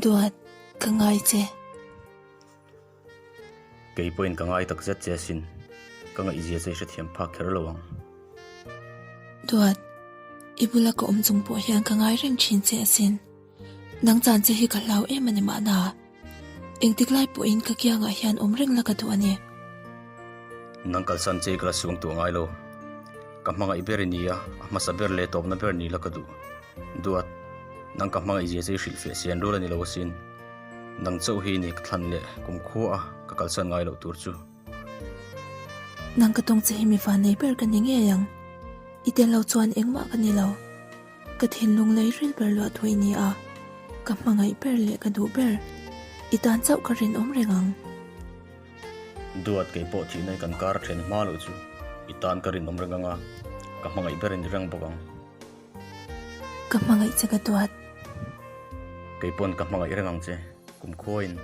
Duat, ka ngai che. Kei pawhin ka ngai tak zet che asin, ka ngaihzia che i hrethiam phak kher lo ang. Duat, i bula ka awm chung pawh hian ka ngai reng thin che asin. Nang chan che hi ka hlau em a ni mahna. Engtik lai pawhin ka kiangah hian awm reng la ka duh a ni. Nang kalsan che i ka la suang tuah ngai lo. Ka hmangaih ber i ni a, a hmasa ber leh tawpna ber ni la ka duh. Duat, nang ka hmangaih zia che i hrilhfiah sian rul a ni lo asin. Nang chauh hi ni ka thlan leh kumkhua a ka kalsan ngai loh tur chu. Nang ka tawng che hi mi van nei ber ka ni ngei ang. I tel lo chuan engmah ka ni lo. Ka thinlung lei ril ber luah thu i ni a, ka hmangaih ber leh ka duh ber. I tan chauh ka rinawm reng ang. Duat kei pawh thihna i kan kar a then hma loh chu i tan ka rinawm reng ang a, ka hmangaih ber i ni reng bawk ang. Ka hmangaih che ka duat. Kei pawn ka hmangaih reng ang che, kumkhuain.